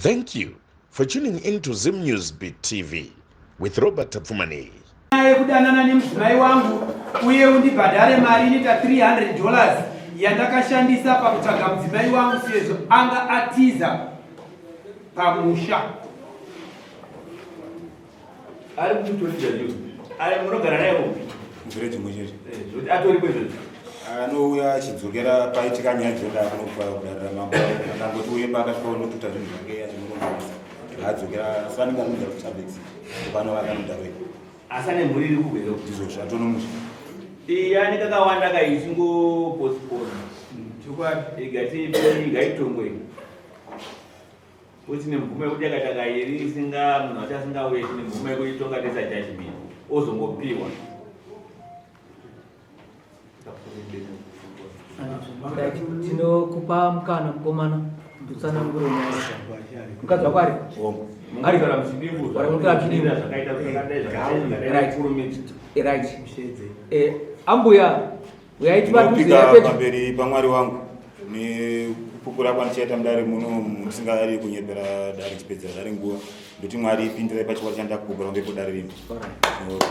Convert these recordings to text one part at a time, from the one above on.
Thank you for tuning in to Zim News Beat TV with Robert Tapfumaneyi. Yekudanana nemudzimai wangu uye undibhadhare mari inoita 300 dollars yandakashandisa pakutsvaga mudzimai wangu sezvo anga atiza pamusha. Ari kutoridza zvinhu. Ari munogara naye kupi? Muvhireji mwe chete. Eh, zvoti atori kwezvozvo. Anouya achidzokera paitika nyaya dzoda kunopa kudarira mambo. Akangoti uye paakasvika unotuta zvinhu zvake achimurongosa. Adzokera asi anenge anogara kuChavex. Pano akanodaro iko. Asi ane mhuri iri kugwero. Ndizvo zvatonomusha. Iya ane kakawanda kaichingoposipona. Chokwadi. Igati igaitongwe. Kuti nemvumo yekuti yakaita kairi isinga munhu wacho asingauye tine mvumo yekuitonga tesa judgment ozongopiwa. Tinokupa mukana mukomana tutsanangure nyaya. Mukadzi wako ari? Mungataura muchidimbu zvakaita zvakadai zvakadai kurumidza. Right. Eh, ambuya Uyai tivaduze Ndinopika pedyo. pamberi paMwari wangu nekupupura kwandichaita mudare muno ndisingadi kunyepera dare chipedzera dare nguva ndoti Mwari pindirai pachikwadi chandakupupura pamberi pedare rino. Alright.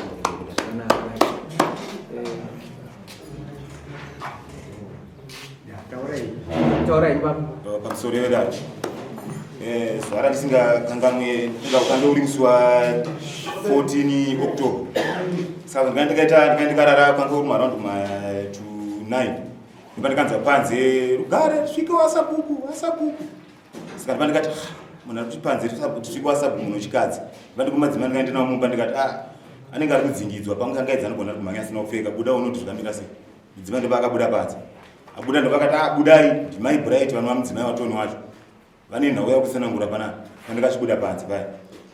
Zvakanaka, right. Eh, Taurai baba. Pamusoro wedare eh, zuva randisingakanganwe unga uri musi wa 14 October saka ndanga ndikaita ndanga ndikarara kwanga uri maround ma to 9 ndibva ndikanzwa panze rugare svike wasabuku wasabuku saka ndibva ndikati ah, munhu ari kuti panze tisvike wasabuku munhu wechikadzi ndibva ndikumadzimai ndikaenda nawo mumba ndikati ah anenge ari kudzingidzwa pamwe kangaidza anogona ari kumhanya asina kupfeka buda unoti zvakamira sei mudzimai ndobva akabuda panze abuda ndobva akati ah budai ndimai bright vanova mudzimai watoni wacho vane nhau yakutsanangura panapa pandikachibuda panze paya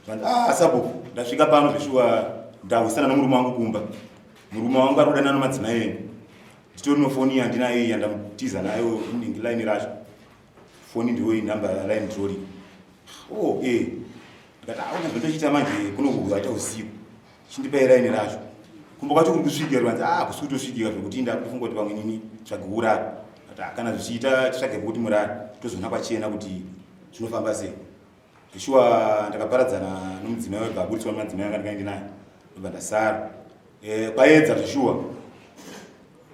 zvanzi ah sabhuku ndasvika pano zveshuwa ndahwisana nomurume wangu kumba murume wangu ari kudanana nomadzimai enyu nditori nofoni yandinayo iyi yandamutiza nayo line racho foni ndiyo iyi number line troli oh eh ndikati aona ah, zvandochiita manje kunokuaita usiku chindipai line racho kumba kwacho kuri kusvikira rwanzi ah kusi kutosvikira zvekuti ndakufunga kuti pamwe nini tsvage urara but ah, kana zvichiita titsvage pekuti murare tozoona kwachena kuti zvinofamba sei zveshuwa ndakaparadzana nomudzimai webva aburitswa nemadzimai anga ndikaende naye ndobva ndasara eh, kwaedza zveshuwa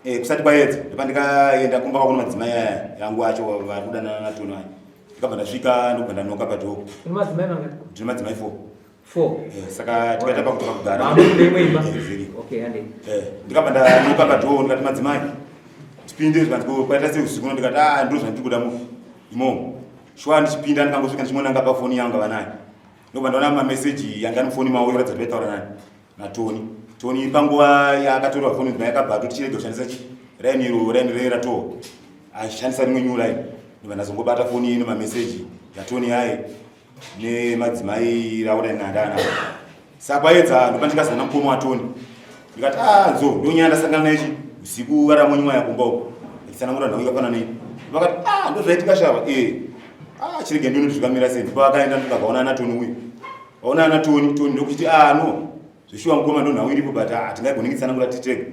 eh, kusati kwaedza ndopa ndikaenda kumba kwako nemadzimai aya yangu acho vari kudanana natoni aya ndikabva ndasvika ndobva ndanoka padhoo ndine madzimai four Four. Eh, saka tikaita pakuti pakugara. Mambo imwe imba. Eh, okay, hande. Eh, ndikabva ndanuka padhoo ndikati madzimai tipinde zvikanzi ko kwaita sei usiku ndikati ah ndozvandiri kuda mu imomo. Shuwa ndichipinda ndikangosvika ndichimonanga pafoni yangu vanayo. Ndobva ndaona mameseji yanga ari mufoni mavo yoratidza kuti vaitaura nani naTony. Tony panguva yaakatorwa foni ndima yakabva atoti chirege kushandisa chi raini iro raini rei ratowa. Achishandisa rimwe new line. Ndobva ndazongobata foni ine mameseji yaTony yaye nemadzimai raura nandana saka kwaedza ndopa ndikazana mukoma watoni ndikati ah nzo ndonyaya ndasangana naichi usiku varamonywa yakumba uko achitsanangura nhau yakafanana nei vakati ah ndozvaitika shava eh ah chirege ndinoti zvikamira sei ndipo vakaenda ndikavaona ana toni uyu vaona ana toni toni ndokuchiti ah no zveshuwa mukoma ndo nhau iripo but ah tingaigone kitsanangura titega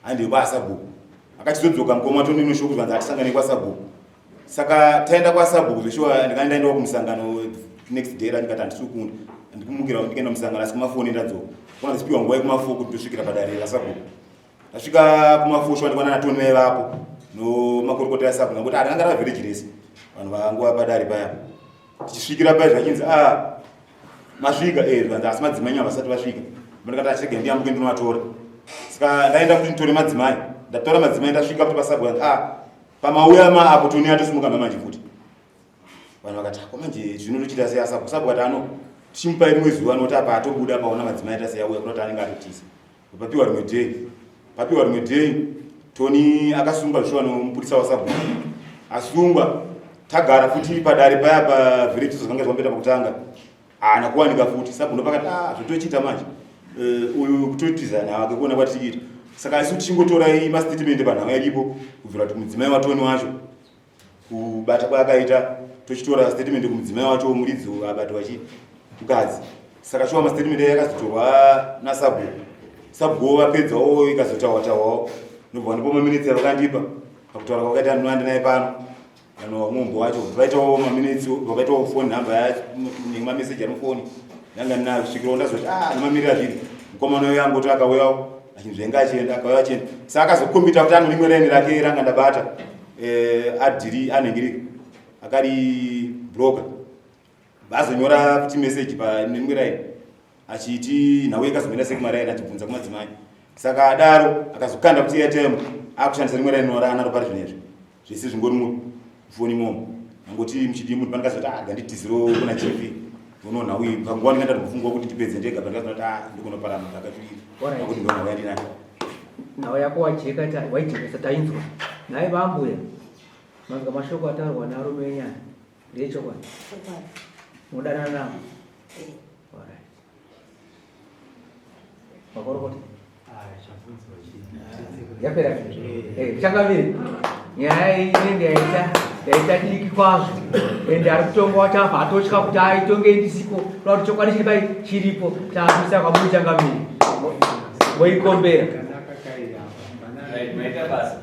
handi kwasabhuku akachizodzoka mukoma toni inoshoko zvanzi atisangane kwasabhuku saka taenda kwasabhuku zveshuwa ndikanga ndaendawo kumusangano next day randikati handisi kukunda ndikumukira ndikaenda musangano asi kumafoni ndadzoka kona ndichipiwa nguva yekumafo kuti tosvikira padare rasabhuku ndasvika kumafo shuwa ndikwana natoni vaivapo nomakorokota yasabhuku ngakuti andanga ravhireji rese vanhu vanguva padare paya tichisvikira paya zvachinzi a ah, masvika eh zvanzi asi madzimai nyama vasati vasvika ndikati achirega ndiyambuke ndinovatora saka ndaenda kuti nditore madzimai ndatora madzimai ndasvika kuti pasabhuku ah pamauya ma apo toni atosimuka manje futi vanhu vakati ko manje zvino tochiita sei asabu sabu kati ano tichimupa rimwe zuva anoti apa atobuda paona madzimai aita sei auya kunoti anenge atotiza papiwa rimwe day papiwa rimwe day toni akasungwa zvishuwa nomupurisa wasabhu asungwa tagara futi padare paya pavhireji zvakanga zvambeta pakutanga haana kuwanika futi sabhu ndopakati ah zvotochiita manje eh, uyu kutotiza nake kuona kwatiriita saka isu tichingotora mastatement panhau yaripo kubvira kuti mudzimai watoni wacho kubata kwaakaita tochitora statement kumudzimai wacho muridzi abatwa chi mukadzi saka shuwa mastatement yakazotorwa nasabhuku sabhuku vapedzawo ikazotawa tawawo ndobva ndipo maminitsi avakandipa pakutaura kwakaita ndinoandinaye pano. Vanhu vamombo wacho vaitawo maminutes vakaitawo phone number nemameseji ari mufoni yanga ndinayo kusvikira ndazoti ah nemamirira zviri mukomana uyo angoti akauyawo achinzvenga achienda akauya achienda saka akazokombita kuti ano rimwe raini rake ranga ndabata eh, adhiri anhingirika akari broker vazonyora kuti message panemwe raini achiti nhau yakazomira sei kumaraini achibvunza kumadzimai saka adaro akazokanda kuti airtime akushandisa rimwe raini raanaro pari zvinezvi zvese zvingori mufoni imomo angoti muchidii munhu pandikazoti ah ganditiziro kuna chifi uno nhau iyi panguva ndinga ndatombofungawo kuti ndipedze ndega pandikazoti ah ndikunoparama ndakachudii akuti ndonhau yandinayo nhau yako wajeka waijekesa tainzwa nhai vambuya manzwa mashoko ataurwa nearume enyaya Ndechokwadi. Chokwadi. Munodanana navo? Eh. Alright. Makorokota. Yapera. Eh, changamire. Nyaya iyi inenge yaita yaita diki kwazvo. Ende ari kutonga wacho abva atotya kuti aitonge ndisiko. Kuda kuti chokwadi chiri pai chiripo. Takuisa kwamuri changamire. Moikombera. Right, maita basa.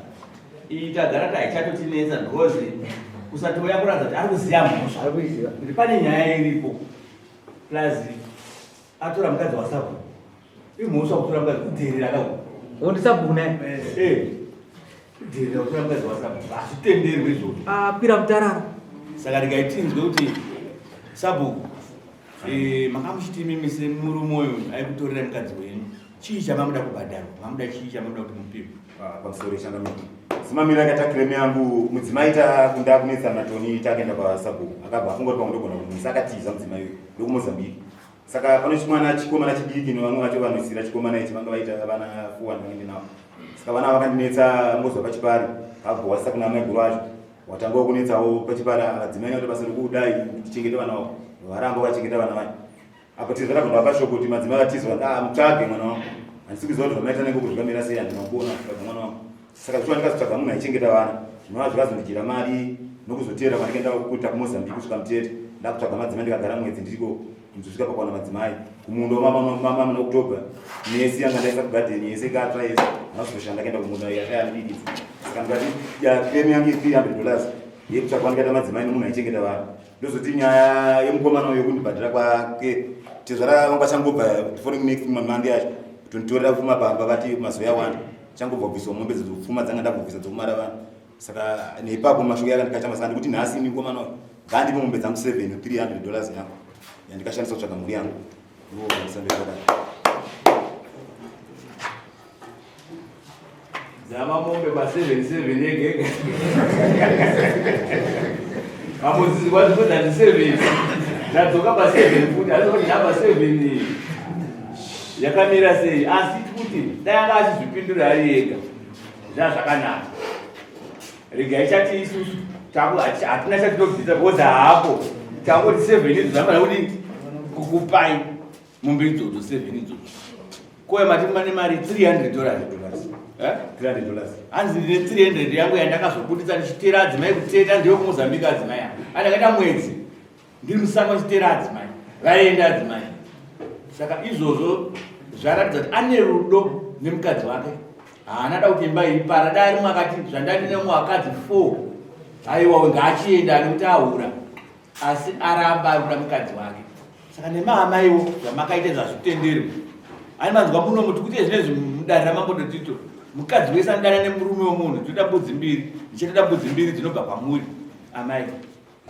Iyi tagara taichatotinetsa because kusatouya kuratidza kuti ari kuziva mhosva. Ari kuiziva. Kuti pane nyaya iripo. Plus atora mukadzi wasabhuku. Imhosva kutora mukadzi kudherera ka uku. Wondisabhuku naye. Eh. Kudherera kutora mukadzi wasabhuku. Hazvitenderwi izvozvo. Akwira mutarara. Saka regai tinzwe kuti sabhuku eh, makamuchiti imimi semurume uyu aikutorera mukadzi wenyu. Chii chamamuda kubhadharwa? Mamuda chii chamamuda kuti mupiwe? Ah, pamusoro changamire. Simamira akaita claim yangu mudzimai takunda kunetsa natoni takaenda kwasabhuku akabva afunga kuti pamwe ndogona kumumisa akatiza mudzimai uyu ndokumozambique saka pano chimwana chikomana chidiki nevamwe vacho vanoisira chikomana ichi vanga vaita vana fuwani vanenge navo saka vana vakandinetsa ngozwa pachipari abva wasisa kuna maiguru acho watangawo kunetsawo pachipari vadzimai vato basa rokudai tichengete vana vavo varamba vachengeta vana vacho Apo tezvara kubva pashoko kuti madzimai vatizwa ah mutsvage mwana wangu. Handisi kuziva kuti zvamaita nekoko zvakamira sei handina kuona kutsvaga mwana wangu. Saka zvichiwa ndikazotsvaga munhu aichengeta vana zvinova zvikazondidyira mari nokuzoteera kwandikaenda kuita kuMozambique kusvika mutete ndakutsvaga madzimai ndikagara mwedzi ndiriko ndizosvika pakuwana madzimai kumunda wamama muna October nesi yanga ndaisa kugadheni yese ikatsva yese handina ndakaenda kumunda yakayandibikisa saka ndikati ya claim yangu ye300 dollars yekutsvaga kwandikaita madzimai nomunhu aichengeta vana ndozoti nyaya yemukomana uyo kundibhadhira kwake tezvara vanga vachangobva following next monday yacho kutonditorera pfuma pamba vati mazuva yawanda changobva kubviswa mombe dzopfuma dzanga ndabvisa dzokumara vanhu saka neipapo mashoko yakandikachama saka ndikuti nhasi ini mukomana uyo ngaandipe mombe dzangu 7 300 dollars yangu yandikashandisa kutsvaga mhuri yangu iwo kandisambe zvakadai Zama mombe pa 77 yega yega. Mamuzizi kwazi kuti ndati 7. Ndadzoka pa 7 futi asi kuti namba 7 yakamira sei asi kuti dai anga achizvipindura ari ega zvaa zvakanaka. Regai chati isusu taku hatina chatinobvisa because haapo tangoti 7 izvo zvamana kuti kukupai mombe idzodzo 7 idzodzo koya mati mane mari 300 dollars eh? 300 dollars hanzi ndine 300 yangu yandakazobuditsa ndichitera adzimai kuteta ndiyo kumozambique adzimai aya andakaita mwedzi ndiri musango ndichitera adzimai vaienda adzimai saka izvozvo zvaratidza kuti ane rudo nemukadzi wake haana da kuti imba ipara dai rimwe akati zvandati nemwe akadzi 4 haiwa ngaachienda nekuti ahura asi aramba ari kuda mukadzi wake saka nemaamaiwo zvamakaita zvazvitenderwi ani manzwa muno muti kuti zvinezvi mudare ramambo dotito mukadzi wese anodana nemurume wemunhu tinoda mbudzi mbiri ndichatoda mbudzi mbiri dzinobva kwamuri amai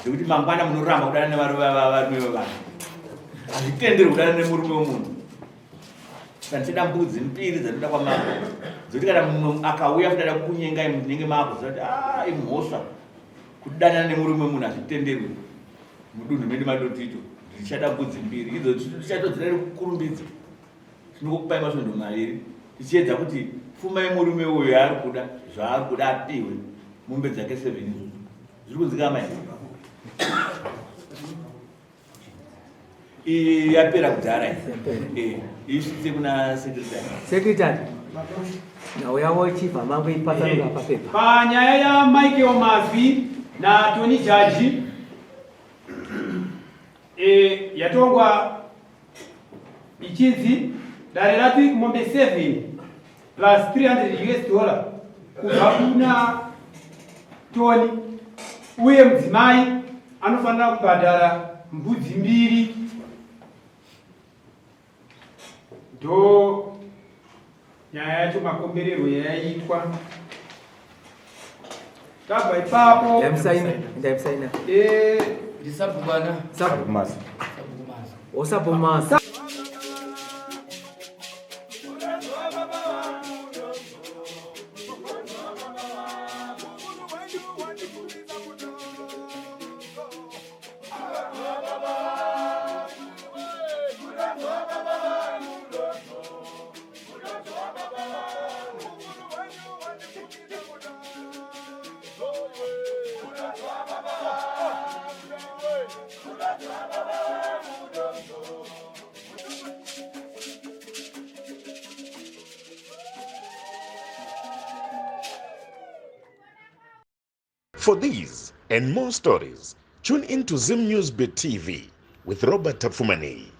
zvekuti mangwana munoramba kudana nevarume vevanhu hazvitenderwi kudana nemurume wemunhu saka ndichada mbudzi mbiri dzatinoda kwamambo dzekuti kana mumwe akauya futi ada kukunyengai munenge maakuziva kuti a ah, imhosva Kudanana nemurume wemunhu hazvitenderwi mudunhu medu madotito. Ndichada mbudzi mbiri idzo tichatodzira nekukurumbidza. Tinokupai masvondo maviri tichiedza kuti pfuma yemurume uyu yaari kuda zvaari kuda apiwe mombe dzake seven idzodzo. Zviri kunzika amai? Iyi yapera kudhara iyi. Eh, isvitse kuna secretary. Secretary. Nhau yavo ichibva mambo ipatsanura eh, papepa. Panyaya ya Michael Mazwi na Tony Jaji eh, yatongwa ichinzi dare rati mombe 7 plus 300 US dollar kubva kuna Tony. Uye mudzimai anofanira kubhadhara mbudzi mbiri. Ndo nyaya yacho makombererwo yaiitwa. Tabva ipapo. Ndaimusaina, ndaimusaina. Eh, Ndisabhukwana. Sabu. Masa. Sabhukumasa. Osabhumasa. For these and more stories, tune in to Zim News Bit TV with Robert Tafumani.